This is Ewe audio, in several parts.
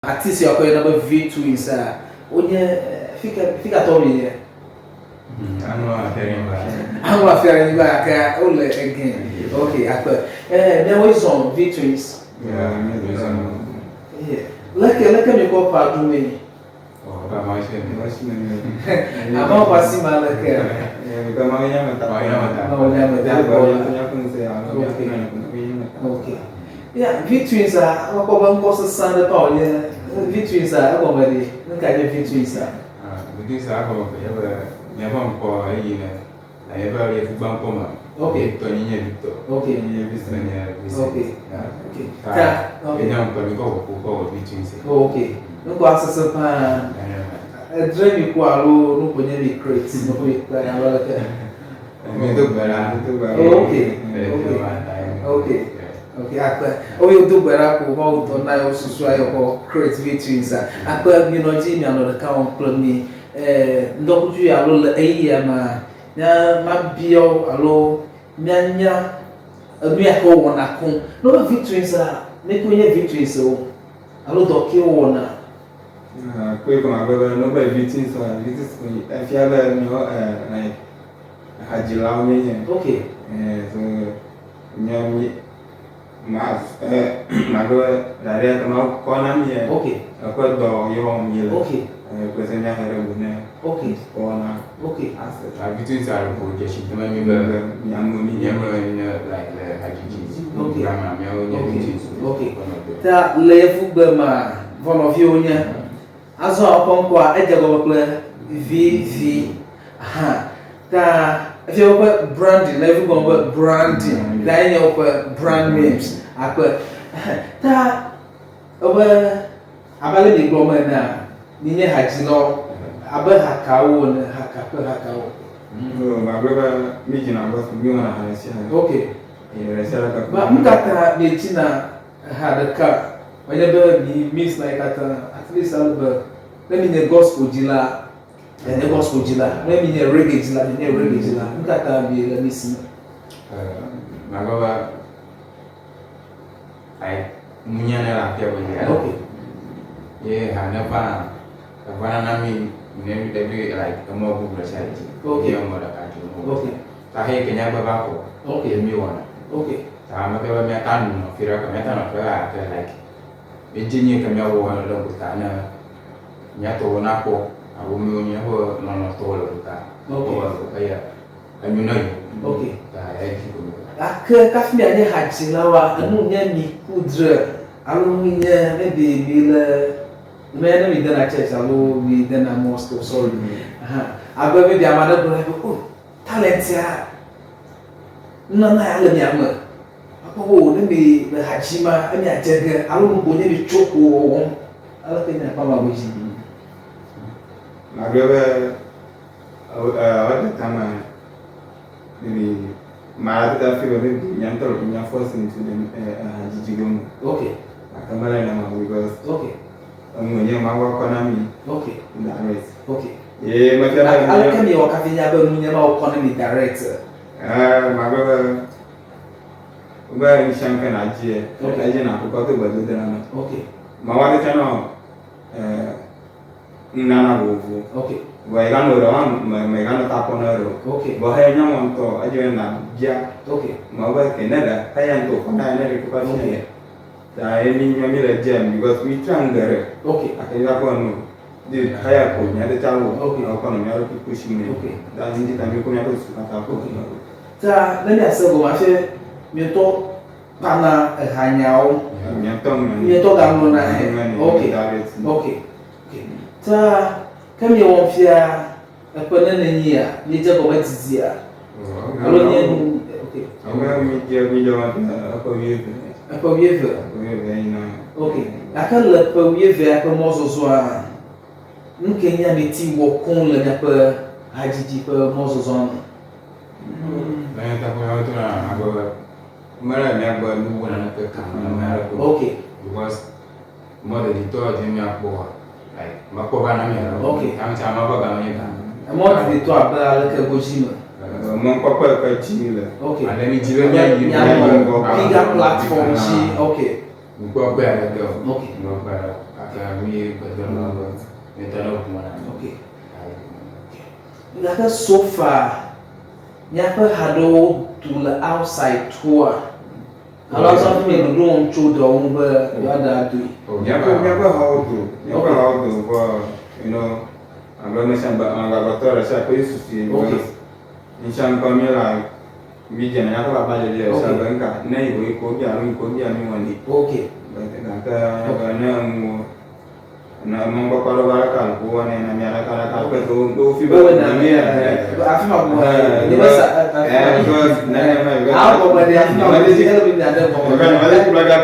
Ati sia woyɔna be V-twins a, wonye fika fikatɔwo mienye? Aŋlɔ afianyigba. Aŋlɔ afianyigba gake wole ege. Ok, akpe. Eh, miawoe zɔ V-twins. Yeah, míezɔ. Yeah. Leke leke miekɔ ƒea ɖumee? Oh, ƒe amawo si me. Mawo si me mi. Amawo ƒe asi ma leke? Because Mawu nye ame Mawu nye ame takpɔ. Mawu nye ame takpɔ. Míaƒe ŋusẽ alo míaƒe Mawu nye ame takpɔ. Ok. Ya, V-twins a, mekpɔ be ŋkɔ sesẽ aɖe tɔ wònye. V-twins a, egɔme ɖe? Nu ka nye V-twins a? V-twins a egɔme koe nye be míaƒe ŋkɔ eyi ne le míaƒe yevugbe ŋkɔ me. Ok. Victor nye nye Victor. Ok. Nye Vincent nye Vincent. Ok. Yeah. Ok. Ta, Ta, ok. ye nye ŋkɔ mi kɔ wɔ kɔ wɔ V-twins. Oh, ok. Ŋkɔa sesẽ paa. Edre mi ko alo nu ko nye mi create, nu ko mi kpe alo aleke? Mi do gbe ɖa. Mi do gbe ɖa. Oh, ok. Ok. Ok. Ok, akpe. Oh, yo do gbe ɖa ko Mawu dɔ na yewo susua yewo kɔ create V-twins a. Akpe minɔ dzi mianɔ ɖeka wɔm kple mi. Eh, ŋdɔkutsu alo le ɣeyiɣia mea, mía mabia wo alo míanya enu ya ke wowɔna koŋ. Ne wobe V-twins a, mi koe nye V-twins o alo dɔ ke wowɔna. Kpɔe ko magblɔ be ne wobe V-twins a, V-twins ko efia be míawo eh, like hadzilawo míenye. Ok. Eh, so mía mi ma eh magblɔ be daɖia ke Mawu kɔ na mí Ok. eƒe dɔ ye wɔm míele. Ok. Eh, kple se míahe ɖe go ne Ok. dukɔ na Ok. ase. Ta V-twins a ɖeko dzesi dem mi be Be miaŋlɔ mí. míaŋlɔ nye like le hadzidzi. Ok. Gama míawo nye Ok. V-twins. Ok. Ta le yevugbe mea, vɔ nɔviwo nye. Azɔ woƒe ŋkɔa edze gɔme kple V V hã. Ta efia woƒe branding, le yevugbe me be branding. Ta enye woƒe brand names akpe. Ta wobe abe ale mi gblɔ me enea, mi nye hadzilawo abe hakawo ene, haka kple hakawo. No, magblɔ be mi dzina gospel, mi wɔna ha ɖe sia ɖe. Ok. Eye ɖe sia ɖe ke. Ba nu ka ta miedzina ha ɖeka? Menye be mi mix na ye katã. At least ale be ne mi nye gospel dzila, mianye gospel dzila. Ne mi nye reggae dzila, mianye reggae dzila. Nu ka ta mi le mix me? Magblɔ be like nunya ne le afiawo dzi. Ok. Ye ha ne va evana na mi ne mi ɖevi like emɔ bubu ɖe sia ɖe dzi. Ok. Ye emɔ ɖeka dzi mo. Ok. Ta he ke nyagbe va kɔ. Ok. Ye mi wɔna. Ok. Ta ame ke be míata nɔ fi ɖe ke míata nɔ fi ɖe ake like edzi nye ke míawɔ ɖe gota ne míatɔwo nakpɔ alo míwo míaƒe lɔlɔ̃tɔwo le gota. Ok. Wɔ eya enyo na yewo. Ok. Ta edzi ko mi. Gake kafi mianye hadzilawoa, enu nye mi ku dre alo nu nye maybe mi le me ne mi dena church alo mi dena mosque oh, sorry. Aha. Abe maybe ame aɖe gblɔ na be oh talent ya nunana ya le mia me. Akpɔ be oh ne mi le ha dzim ma emia dze ge alo nu ko nye mi tso ko wɔwɔm. Aleke nye akpa ma godzi? Magblɔ be all the time maybe mara tete feel be maybe nye ŋutɔ ɖeko mía force into the hadzidzi gome. Ok. Gake mele nenema o because Ok. enu wònye Mawu akɔ na mí Ok. direct. Ok. Ye mefia be Aleke miewɔ kafi nya be nu nye Mawu kɔ na mi direct? Eh, magblɔ be wobe nu sia nu ke nàdzie, Ok. edzi nàkpɔkɔ to gbedodoɖa me. Ok. Mawu aɖe tsɛ nɔ eh, nunana vovovo. Ok. Vɔ yi ganɔ ɖe wa me me ganɔ ta kpɔ ne ɖe o. Ok. Vɔ heya nyɔnu ŋutɔ edzi be na bia. Ok. Mawu be ke ne ɖe heya ŋutɔ xɔ na ye ne ɖe kpekpe Ok. fia ye. Ta ye mi mi mi le dzem because mi try nu geɖe. Ok. Gake mi va kpɔ nu. Di heya ko mía ɖe tsa wo. Ok. Ekɔ nɔ mía ɖokui push me. Ok. Ta mi dzi ta mi kɔ míaƒe susu katã kɔ. Ok. Ta ne míase gɔme hafi mietɔ kpana ehanyawo. Mietɔ ŋlɔnɛ. Mietɔ gaŋlɔna hɛ. Ok. Ok. Ok. Ta ke miewɔ fia eƒe nene nyia miedze gɔme didia alo nye nu ok. Ame mi dze mi dze gɔme fia eƒe wuieve. Eƒe wuieve. Eƒe wuieve yina. Ok. Gake le ƒe wuievea ƒe mɔzɔzɔa nu ke nye ameti wɔ koŋ le miaƒe hadzidzi ƒe mɔzɔzɔa me? Le nyateƒe me to na agbe be mele míagbɔ nu wu naneke kam na ame aɖeke o. Ok. Because mɔɖeɖitɔ dzi míakpɔ like mekpɔ va na mi alo. Ok. Ame tsa ame ƒe game nye ga. Mɔɖeɖitɔ abe aleke godzi me? Mɔkpɔkpɔ yi ke dzi le. Ok. Ale mi dzi be míayi Míanɔ ŋgɔ. bigger platform dzi. Ok. Nukpɔkpɔe aɖeke o. Ok. Nukpɔkpɔe aɖeke o. Gake mi gbedo ɖe be mi tɔ ɖe ʋu me na mi. Okay. Gake so far miaƒe ha ɖewo du le outside toa alo azɔ hafi mi ɖoɖo wɔm tso dɔ ŋu be yewoaɖe adoe. Míaƒe míaƒe hawo do, míaƒe hawo do vɔ you know abe ame sia ame amegbetɔ ɖe sia ƒe susui Okay. ŋutsia ŋkɔ mi la mi dze míaƒe gbagba dzedze ɖe sia be ŋka ne yi ko yi ko bia nu yi ko bia nu wɔni. Okay. Gake be ne enuwo ne mɔkpɔkpɔ ɖe va ɖeka alo wowɔnɛ na mía ɖeka ɖeka kple to wo fi be Wowɔe na mi afi ma ko ne be sa awo gɔme ɖe afi ma ko ele be mia ɖe gɔme. Awo ele be mia ɖe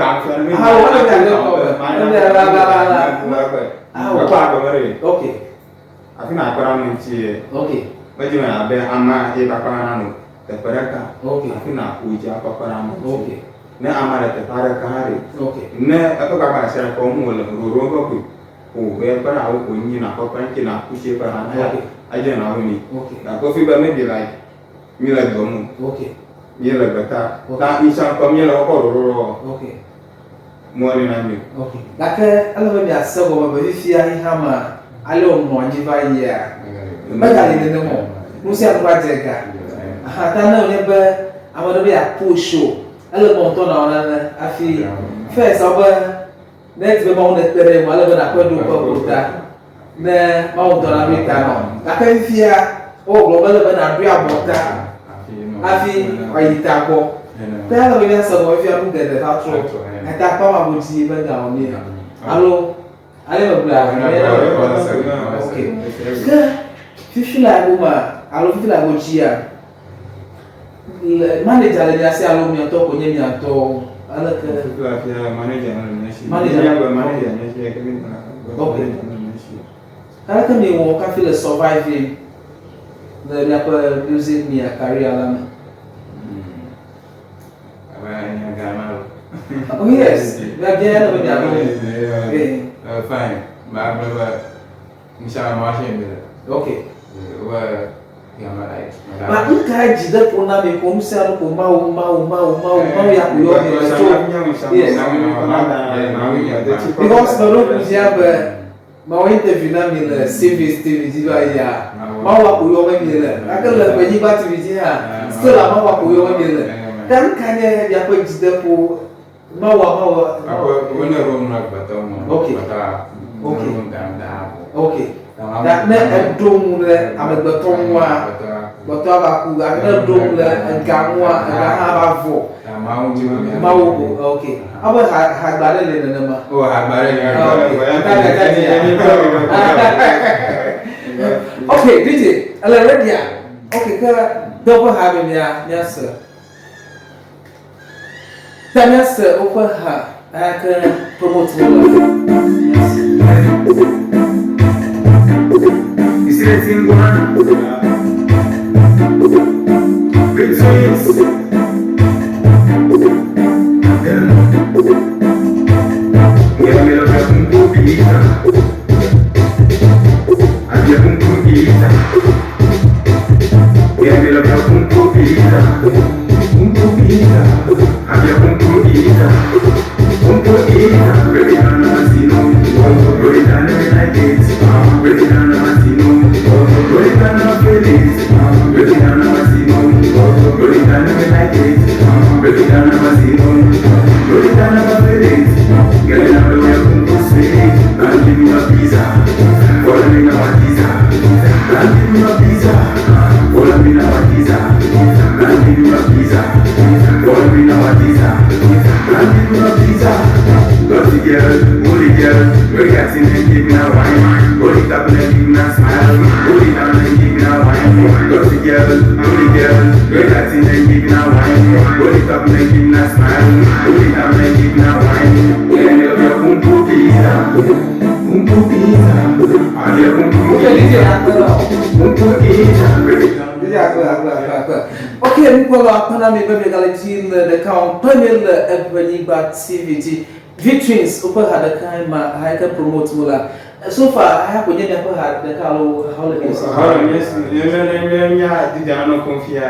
gɔme. Ele la la la la. Awo. Okay. Afi ma akpɔ ɖe ame ŋuti ye. Okay. Medzi me abe amea ye kpakpa na no teƒe ɖeka. Okay. Afi na ƒo dzi akpakpa ɖe ame ŋuti. Okay. Ne amea le teƒe aɖe hã ɖe. Okay. Ne eƒe kpakpa ɖe sia ɖe kpɔm wòle ɖoɖo ƒe koe. O be kpe ɖe awo ko nyi na kpakpa ŋuti na kusi eƒe hã. Okay. Edze na wo ni. Okay. Gake fi be maybe like mi le dɔ me. Okay. Mi le gbeta. Okay. Ta mi tsã kpɔ mi le woƒe ɖoɖo wɔ. Okay. Mɔ li na mi. Okay. Gake ele be miase gɔme be fifia xexea mea, ale wònɔ anyi va yia, megali nenem o. Nu sia nu va dze ga. Aha, ta ne wònye be ame ɖe be yeapush o, ele be wò ŋutɔ nàwɔ nane hafi. First, ewɔ be ne edzi be Mawu nekpe ɖe ye ŋu, ele be nàkɔe ɖo ƒe gota ne Mawu ŋutɔ naɖoe ta nɔ. Gake fifia, wogblɔ be ele be nàɖoe abɔta hafi wòayi ta gbɔ. Ke ele be míase gɔme fifia nu geɖe va trɔ. Eta kpɔ ma go dzi be gawɔ mí alo ale megblɔa ok. Ke fifi le agbo ma alo fifi le agbo dzia le manager le mia si alo mia ŋutɔ ko nye mia ŋutɔ aleke. Fifi le afia manager le mia si. Manager. Manager mia si ke mi Ok. Manager le mia si. Aleke mi wɔ kafi le surviving le miaƒe music mia career la me? Oh yes, miabia ya be miaɖo. Eh, Fine, magblɔ be nusia me ma se mi le. Okay. Wo yama like. Ma nu kae dzi de ƒo na mi ko nu sia nu ko Mawu Mawu Mawu Mawu Mawu ya ko yɔ mi le tso. Yes. Because meɖo ŋku be mawɔ interview na mi le Civis TV dzi va yia Mawu ko yɔ mi le. Gake le Ƒenyigba TV dzi hã still la Mawu ko yɔ mi le. Ta nu ka nye miaƒe dzideƒo Mawu Mawu. Ako wone ro nu agbetɔ me. Okay. Okay. Okay. Ta ne eɖo ŋu ɖe amegbetɔ ŋua, gbetɔ ava ku gake ne eɖo ŋu ɖe ega ŋua, ega hã va vɔ. Mawu ko okay. Abe ha hagba ɖe le nenema. O hagba ɖe le. Okay, DJ, ele ready a? Okay, ke de woƒe ha me mia miase. Ta míase woƒe ha eya ke promote wo le. You see the thing going on? Big twins. Yeah. Yeah, me love your kumpu pizza. I be a kumpu pizza. Yeah, me love your kumpu pizza. Kumpu pizza. I be a kumpu pizza. Kumpu pizza. Baby, I know I see no. Baby, I know I like it. Baby, I know I see no. Baby, I know I feel it. Baby, I know I see no. Baby, I know I like it. Baby, I know I see no. Baby, I know I feel it. Girl, I know you're kumpu sweet. And give me a pizza. Follow me now, pizza. And give me a pizza. Follow me now, pizza. And give me a pizza. Follow me now, pizza. And give me a pizza. Dirty girl, holy girl, we got in and give me a wine. Hold it up and give me a smile. Hold it down and give me a wine. Dirty girl, holy girl, we got in and give me a wine. Hold it up and give me a smile. Hold it down and give me a wine. Yeah, love your kumpu pizza. Kumpu pizza. I love kumpu Okay, DJ, pizza. akpe la o. Kumpu pizza. DJ akpe akpe akpe akpe. Okay, nukpɔla akpe na mi be miegale dzi le ɖeka wɔm kple mi le Eʋenyigba TV dzi. V-Twins woƒe ha ɖeka ma ha yi ke promote wo la. So far ha ko nye miaƒe ha ɖeka alo hawo le mia si.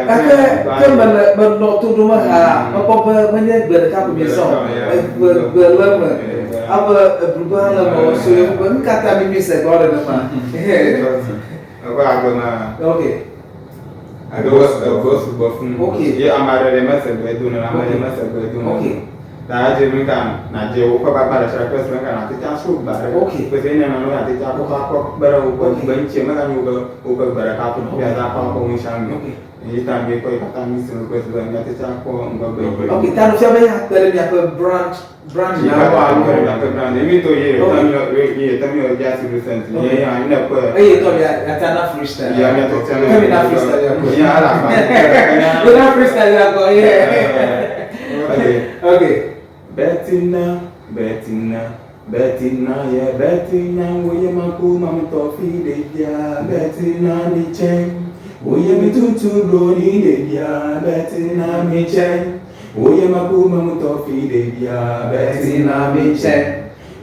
Gake ke mele menɔ to ɖom ha mekpɔ be menye gbe ɖeka ko miezã o. Egbe gbe le eme. Abe eblugbe hã le eme so yevugbe. Nu ka ta mi mi se gbɔ nenema? Eƒe agbe ma. Okay. Eɖewo egbɔ sugbɔ fún. Okay. Ye ame aɖe ɖe mese gbe do ne, ame aɖe mese gbe do ne. Okay. Ta edze nu ka nàdze woƒe gbagba ɖe sia ɖe kple ka nàte ŋu asrɔ̃ gbe aɖe. Okay. Pese ne nɔ nàte ŋu akɔ akɔ kpe ɖe woƒe Okay. gbe ŋuti meganyo be woƒe gbe ɖeka ko míate akɔ akɔ ŋu sia ŋu. Okay. Eyi ta míekpɔ yi katã mí se kple be míate ŋu akpɔ ŋgɔgbe yi. Okay, ta nu fia be yeakpe ɖe miaƒe brand brand Yi na katã wo akpe ɖe alo. míaƒe brand. Emi to ye Okay. tɔ mi ye tɔ mi dze asi recent. Ye ya ne kpɔe. Eye tɔ mia ate na freestyle. Ya míate ŋu Ke mi na freestyle ya kɔ. Ya ala fa. Mi na freestyle ya kɔ. Yeah. Okay. Okay. Bettina, Bettina, Bettina, yeah, Bettina, oye makuma mtofi de bia, Bettina mi chen, oye mi tutu broni de bia, Bettina mi chen, oye makuma mtofi de bia, Bettina mi chen,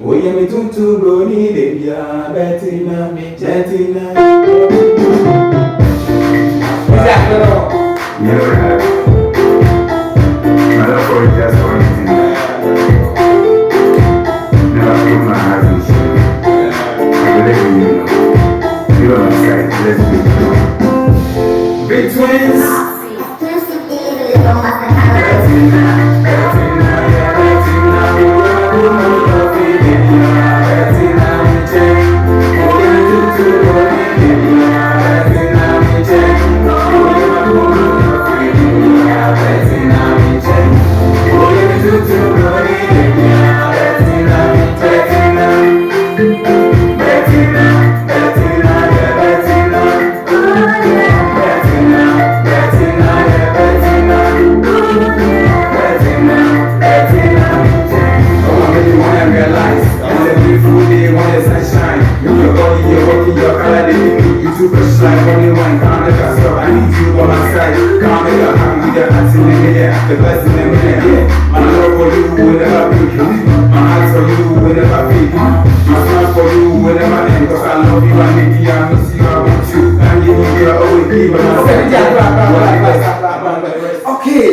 oye mi tutu broni de bia, Bettina mi Bettina. Is that good? You know that. My love for you just one thing. Never put my heart in shame. I believe in you now. You are my side. Let's be strong. Between. Exclusive delivery from Mastercard. Bettina, Bettina, yeah, Bettina, oh, oh, oh, Bettina, Bettina, mi chen. Oh, yeah, tu, tu, oh, Bettina, Bettina, mi chen. Oh, yeah, oh, oh, Bettina, Bettina, mi chen. Oh, yeah, tu, tu, oh, Bettina, Bettina, mi Bettina. Bettina, Bettina, yeah, Bettina. Bettina, Bettina, yeah, Bettina. Bettina, Bettina, Oh, I make you wanna realize it's a beautiful day when the sun shine. You your body, your walking, your color, they make me you too fresh like only one. Can't make us stop. I need you by my side. Can't make a happy with the heart in the air, the best in the minute. Yeah. My love for you will never be. My heart for you will never be. My smile for you will never end. Cause I love you, I need you, I miss you, I want you. And you will always be by my side. You are the best. I'm the best. Okay.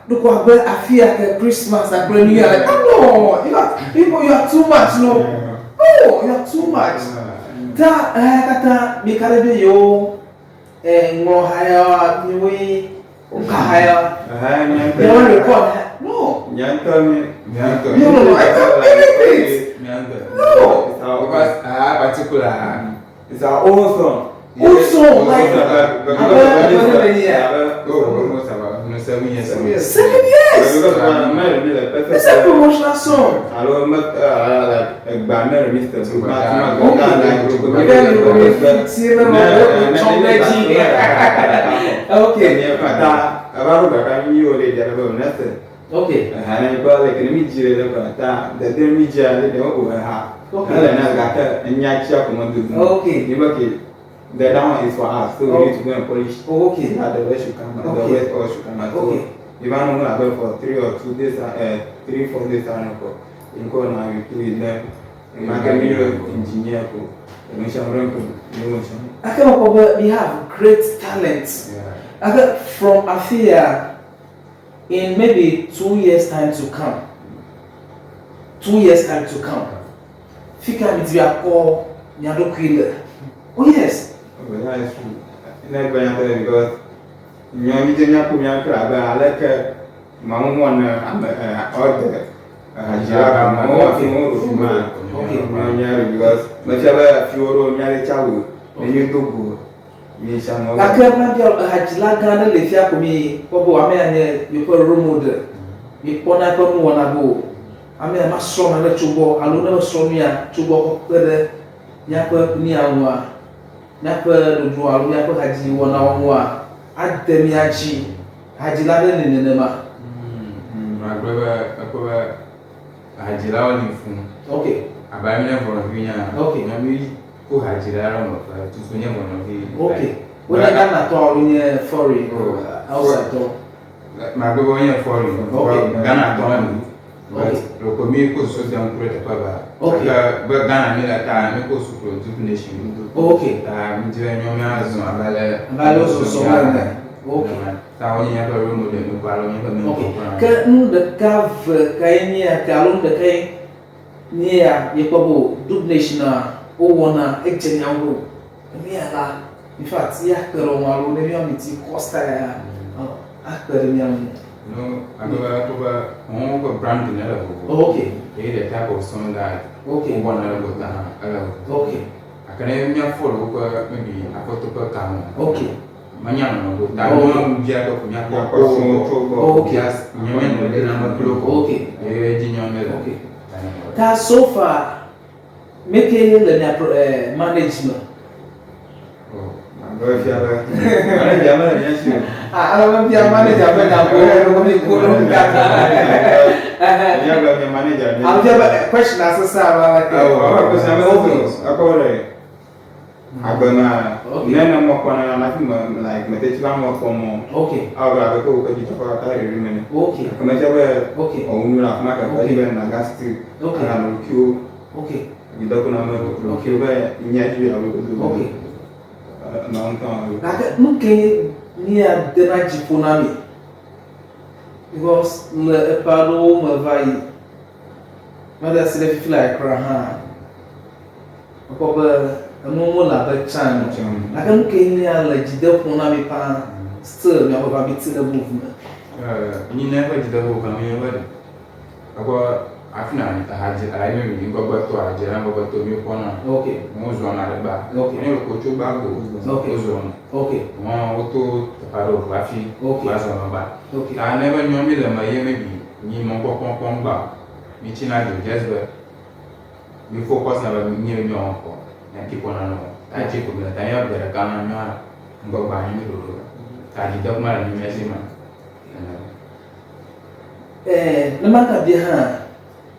Look what abe afi ake Christmas akple New Year like oh no, you are people you are too much no. No, you are too much. Ta eh kata mi ka ɖe be yewo eh ŋlɔ ha ya miwoe woka ha ya yewo record ha no. Nyantɔ mi. Mianto. No, no, I can't believe it. Mianto. No. It's our, Because ah particular. it's our own song. Own song, like- Oh, almost about no 7 years. Seven years. 7 years. It's a promotional song. Alo me like egba mẹ́rin mi sẹ Okay. Okay. Okay. Okay. The that one is for us, so we need to go and polish. Okay. That the rest should come out, the Okay. rest all should come out. So Okay. if I know I go for 3 or 2 days, 3 4 days, I know for. In go now we play them. In my engineer ko, in Shamron ko, in Shamron. Ake mekpɔ be we have great talent. Yeah. Ake from Afia in maybe 2 years time to come. 2 years time to come. Fika mi ti akɔ mia ɖokui le. Oh yes. Okay, that is true. Ne gbe nya tɛ because nyɔ mi dze míakpɔ míakpɔ abe aleke mamu wɔna ame ɛ ɔde hadzila mamu wɔ fi mu ɖo fi ma. Okay. Nyɔ mía ɖo because mefia be afiwo ɖo mía ɖe tsa wo ne mi do go mi sia mɔ. Gake mabia hadzila gã aɖe le fia ko mi kpɔ be ame ya nye yeƒe role model. Mi kpɔna eƒe nuwɔna be o. Ame ya masrɔ̃ nane tso gbɔ alo ne mesrɔ̃ nu ya tso gbɔ kɔ kpe ɖe míaƒe nia ŋua, míaƒe ɖoɖo alo míaƒe hadziwɔnawo ŋua, ade mía dzi. Hadzila ɖe li nenema. Magblɔ be ekpɔ be hadzilawo li fún. Okay. Abe mi nye vɔnɔvi nya. Okay. Nya mi ko hadzila ɖe me ƒe tutu nye vɔnɔvi. Okay. Wonye Ghanatɔ alo nye foreign Oh. outside tɔ. Magblɔ be wonye foreign. Okay. Ghana tɔ me. But Okay. loko mi ko susu dem kure teƒe ba. Okay. Gake be Ghana mi le ta mi ko sukulu Duke Nation. Oh, okay. Ta mi dzi be nyɔ mía zɔn abe ale. Abe ale wozɔzɔm ene. Okay. Ta wonye míaƒe role model mi ko alo míaƒe mentor Okay. kura. Ke nu ɖeka ve kae nye ya ke alo nu ɖekae Míeya míekpɔ be o Dub Nation a wowɔna edze mía ŋu o. Mía la, in fact ya kpe ɖe wo ŋu alo ne míawo miti kɔ style ya akpe ɖe mía ŋu. No, abe be akpɔ be wɔn ƒe branding ele vovo. Oh, okay. Eye the type of song that wowɔna le gota hã ele vovo. Gake ne mía follow woƒe maybe afɔto ƒe ka me. Menya nɔnɔ gota. Nyɔnu bia be ko míakpɔ Míakpɔ srɔ̃wo tso gbɔ. Just nye mía nɔ ɖe name kple wo. Eye dzi nyɔ mí le. Ta so far, meke le mia pro, eh, manage me. Oh. Abe fia be manager mele mía si o. Ah, ale be fia manager be nya ko ko mi ko ɖo katã. Mía gblɔ mía manager mía. Alo fia be question asese alo aleke. Awɔ, awɔ question asese o. Akɔ ɖe agbe ma ne ne mɔ kpɔ na na fi me like me teti va mɔ kpɔ mɔ. Awɔ be abe ke wo ke dzi tɔkɔ katã ɖeɖi me ne. Gake me fia be ɔwunu le afi ma ke edzi be naga still ana nɔ ɖokuiwo. Dzidɔko na ame ɖokuiwo be nya dzi be yeaɖo godo be nɔ ŋutɔ alo. Gake nu ke mía dena dzi ƒo na mi because le eƒe aɖewo me va yi mede asi ɖe fifi la kura hã mekpɔ be enuwo mele abe tsã ene o. Gake nu ke mía le dzi dem ƒo na mi paa still miaƒe va mi ti ɖe move me. Nyi ne eƒe dzideƒo gã mi be ɖe. Egbɔ hafi na ehadze ala mi mi ŋgɔgbe to ahadze la ŋgɔgbe to mi kpɔna. Mo zɔna ɖe gba. Ne wò tso gba go. Wo zɔna. Mo wo to teƒe aɖe wo hafi va zɔna gba. Ta ne be nyɔ mi le me ye maybe mi mɔ kpɔkpɔ kpɔm gba. Mi tsi na dzo just be mi focus na be mi nye nyɔ kɔ. Mia keep on na no. Ta dzi ko mi le ta ya gbe ɖeka na nyɔa ŋgɔgbe anyi mi ɖoɖo. Ta dzi de kuma le mi mia si ma. Ɛɛ, ne magabia hã,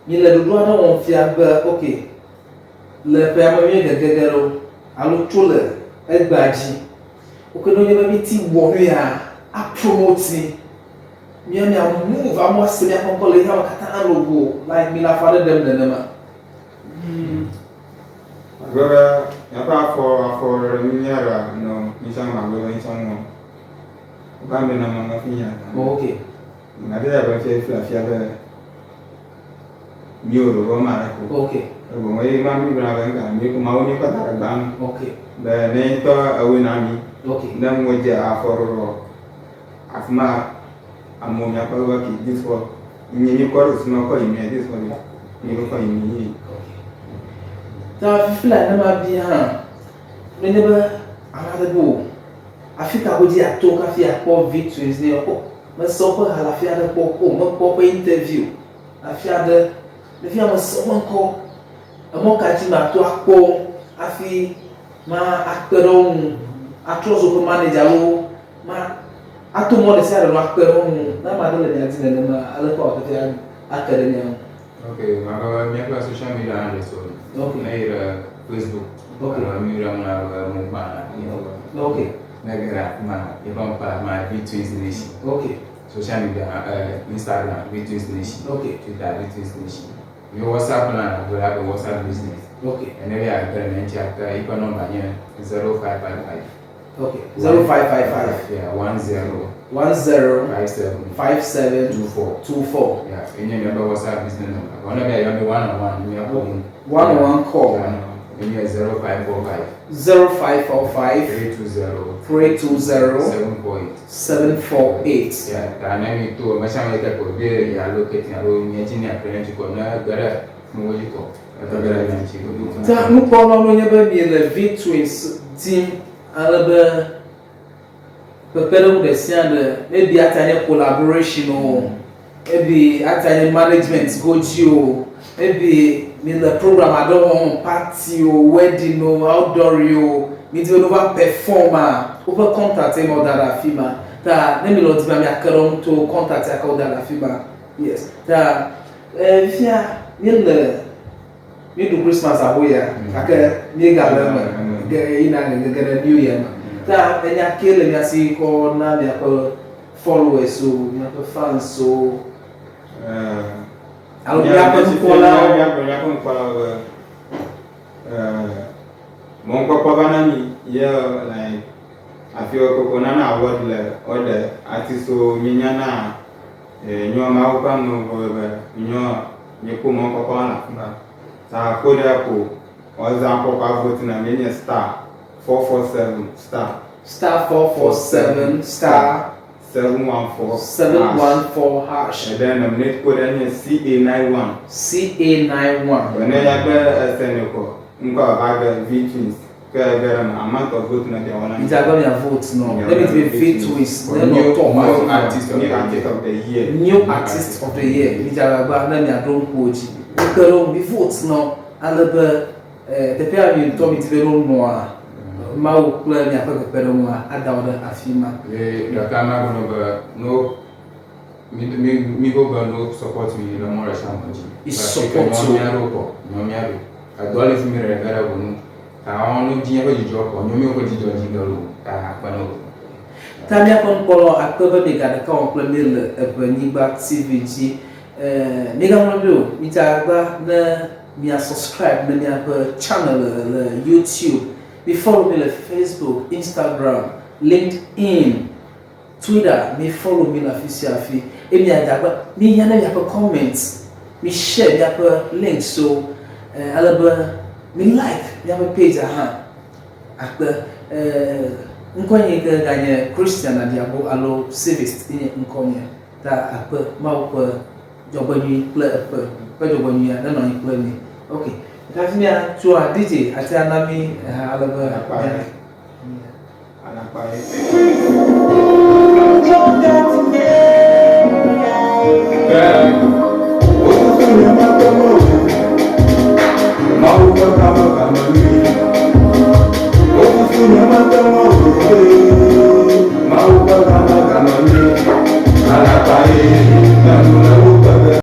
miele ɖoɖo aɖe wɔm fia be ok, le ƒea me míege ge ɖe loo alo tso le egbea dzi. Ok, ne wonye be míti wɔ nu ya apromote mi, mía mia move amewo ase míaƒe ŋkɔ le xexea me katã logoo, like mile afɔ aɖe ɖem nenema. Agbe be míaƒe afɔ afɔ ɖe nunya ɖea nɔ mítsã ŋu agbe be mítsã ŋu. Woka ame na mama fi nya. Oh, okay. Ngate ya be fia fia fia be mi o ɖoɖo ma ɖe ko. Okay. Ego me ye ma mi gblɔna be nka mi ko mawu mi kɔ da ɖe gbã. Okay. Be ne ŋutɔ ewoe na mi. Okay. Ne mo dze afɔ ɖoɖo afi ma amewo miakpɔ be okay this one nye mi kɔ ɖe susu me kɔ yi mia this one mi kɔ yi mi yi. Okay. Ta fifi la ne ma bia hã nenye be ame aɖe be o Afi ka godzi ato hafi akpɔ V-Twins ne o mese woƒe ha le afi aɖe kpɔ o mekpɔ woƒe interview le afi aɖe. Ne fia mese woƒe ŋkɔ. Emɔ ka dzi mato akpɔ wo hafi ma akpe ɖe wo ŋu atrɔ zu woƒe manager alo ma ato mɔ ɖe sia ɖe nu akpe ɖe wo ŋu. Ne ame aɖe le mia di nenema aleke wòawɔ hafi ake ɖe mia ŋu? Ok, mabe míaƒe social media handles wo. Ok. Ne yi ɖe Facebook. Alo mi ɖe ŋu abe mo gbã. Ne ge ɖe afi ma, yeƒe ŋkɔ afi ma V-Twins Nation. Social media, Instagram V-Twins Nation. Twitter V-Twins Nation. Mi WhatsApp line abe abe WhatsApp business. Ene be age ɖe ŋuti ate yiƒe nɔmba nye 0555. Okay. 0555. Yeah, 10. 10. 57. 57. 24. 24. Yeah, enye miaƒe WhatsApp business number. Vɔ ne be yɔ mi one on one, miaƒe ŋu. One on one call. Enye 0545. 0545. 320. 320. 748. 748. Yeah, ta ne mi to ame sia ame yi ke ko vie ya locate alo nye dzi ne akpe ɖe ŋuti ko ne ge ɖe nuwo dzi ko ege ɖe mia ŋuti godo. Ta nukpɔmɔnu nye be miele V-Twins dim ale be kpekpeɖeŋu ɖe sia ɖe, maybe ate nye collaboration o, maybe ate nye management godzi o, maybe miele program aɖe wɔm, party o, wedding o, outdoor o, midi be ne wova perform a, woƒe contact ye ma woda ɖe afi ma. Ta ne mile wo dim miake ɖe wo ŋu to contact ya ke woda ɖe afi ma. Yes. Ta eh, fifia míele Míeɖu Christmas aho ya gake míegale eme ge yina gege ɖe New Year me. Ta enya ke le mía si kɔ na miaƒe followers o, miaƒe fans o, alo miaƒe nukpɔlawo. Míaƒe nukpɔlawo be mɔnukpɔkpɔ va na mí ye like afi koko nana award le order artistwo míenya na nyɔ Mawu ƒe amewo be nyɔ míekpɔ mɔnukpɔkpɔ le afi ma. Ta code ko woazã kɔ kɔ avote na mi enye star 447 star. Star 447 star 714 714 hash. And then nominate code enye CA91. CA91. Wene ya be ese ne ko ŋkɔ ava ge V twins ke ege ɖe me amount of vote na bia wɔna. Midza gbe mia vote no. Ne mi be V twins ne nɔ top New afi ma. artist of New the artist year. of the year. New artist of the year. Midza gbe ne mia ɖo ŋku wo dzi. Woke ɖe wo mi vote no ale be eh, teƒea mi ŋutɔ mi di be ne wonɔa Mawu kple miaƒe kpekpeɖeŋua ada wo ɖe afi ma. Ye ɖeka ma gblɔ be no mi mi mi go be no support mi le mɔ ɖe sia mɔ dzi. I support Nyɔ wo. mía ɖo kɔ, nyɔ mía ɖo. Edɔ le fi mi ɖe ɖe wo nu. Ta wɔn no dzi eƒe dzidzɔ kɔ, nyɔ mi woƒe dzidzɔ dzi ge lo. Ta akpe ne wo. Ta míaƒe ŋkpɔlawo akpe be miega ɖeka wɔm kple mí le Eʋenyigba TV dzi. Eh, migaŋlɔ be o, midze agbagba ne mia subscribe ne miaƒe channel le YouTube. Mi follow mi le Facebook, Instagram, LinkedIn, Twitter. Mi follow mi le afi sia afi. Eye miadze agbagba, mihiã ne miaƒe comments, mi share miaƒe links wo, eh, ale be mi like miaƒe page hã. Akpe, eh, ŋkɔnye yi ke ganye Christian Adiago alo Civist ye nye ŋkɔnye. Ta akpe Mawu ƒe dzɔgbenyui kple eƒe ƒe dzɔgbenyuia nenɔ anyi kple mi. Ok, hafi míatsoa DJ ate ana mí eha ale be Alakpa mía. ye. Alakpa ye. Ke